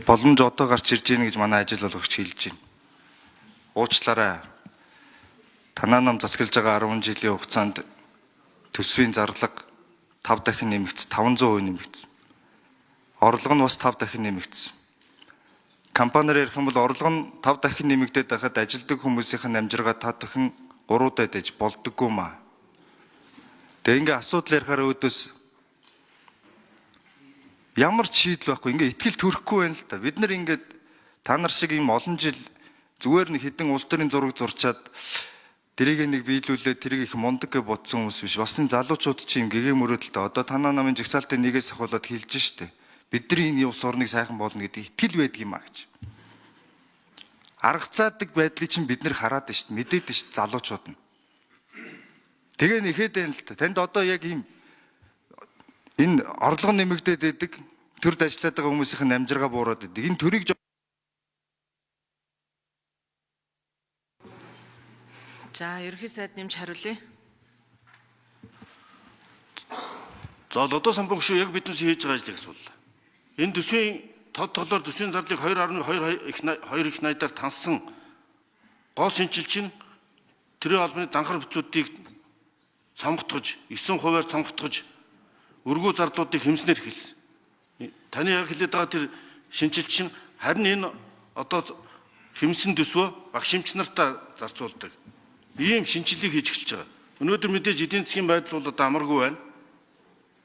Боломж одоо гарч ирж гин гэж манай ажил болгогч хэлж байна. Уучлаарай. Танаа нам засаглаж байгаа 10 жилийн хугацаанд төсвийн зарлага 5 дахин нэмэгдсэн, 500% нэмэгдсэн. Орлого нь бас 5 дахин нэмэгдсэн. Компаниар ярих юм бол орлого нь 5 дахин нэмэгдээд байхад ажилдаг хүмүүсийн амжиргаа 5 дахин 3 удаа дэж болдоггүй маа. Тэгээ ингээ асуудал ярихаар өөдөөс ямар ч шийдэл байхгүй, ингээ итгэл төрөхгүй байна л да. Бид нар ингээд та нар шиг ийм олон жил зүгээр нэг хідэн улс төрийн зураг зурчаад тэрийг нэг биелүүлээд тэрийг их мундаг гэж бодсон хүмүүс биш. Бас энэ залуучууд чи юм гэгээ мөрөөдөлтэй. Одоо танаа намын жагсаалтын нэгээс ахуулаад хэлж штэ. Бидний энэ улс орныг сайхан болно гэдэг итгэл байдаг юм а гэж. Аргацаадаг байдлыг чинь бид нэр хараад штэ, мэдээд штэ залуучууд нь. Тэгээ нэхэд байна л та. Танд одоо яг ийм энэ орлого нэмэгдээд байдаг, төрд ажиллаад байгаа хүмүүсийн амжиргаа буураад байдаг. Энэ төрийг За, ерөнхий сайд нэмж хариулъя. За, Лодоо самбуу гүшүү яг биднээс хийж байгаа ажлыг асуулаа. Энэ төсвийн тод толоор төсвийн зарлыг 2.2 их 2 их найдаар тансан гол шинжилч нь төрийн албаны данхар бүтцүүдийг цомготгож 9%-аар цомготгож өргүү зардлуудыг хэмснээр эхэлсэн. Таны яг хэлээд байгаа тэр шинжилч нь харин энэ одоо хэмсэн төсвөө багш шимч нартаа зарцуулдаг. Ийм шинжилгээг хийж эхэлж байгаа. Өнөөдөр мэдээж эдийн засгийн байдал бол одоо амаргүй байна.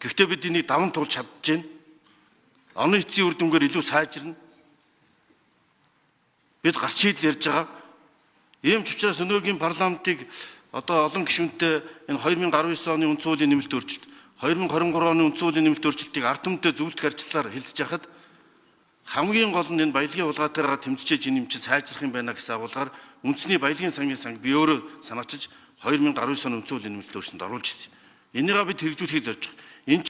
Гэхдээ бид энийг даван туулж чадж байна. Оны эцсийн үр дүнгээр илүү сайжирна. Бид гарч шийдэл ярьж байгаа. Ийм ч учраас өнөөгийн парламентыг одоо олон гишүүнтэй энэ 2019 оны үндсэн хуулийн нэмэлт өөрчлөлт, 2023 оны үндсэн хуулийн нэмэлт өөрчлөлтийг ард түмэнтэй зөвлөх ажиллаар хэлцэж яхад хамгийн гол нь энэ баялагын хулгайтайгаа тэмцэж энэ юм чинь сайжрах юм байна гэсэн агуулгаар үндэсний баялагын сангийн санг би өөрөө санаачилж 2019 оны үндсэн хуулийн нэмэлт өөрчлөлтөнд оруулж ирсэн. Энийгээ бид хэрэгжүүлэхийг зорж байгаа. Энэ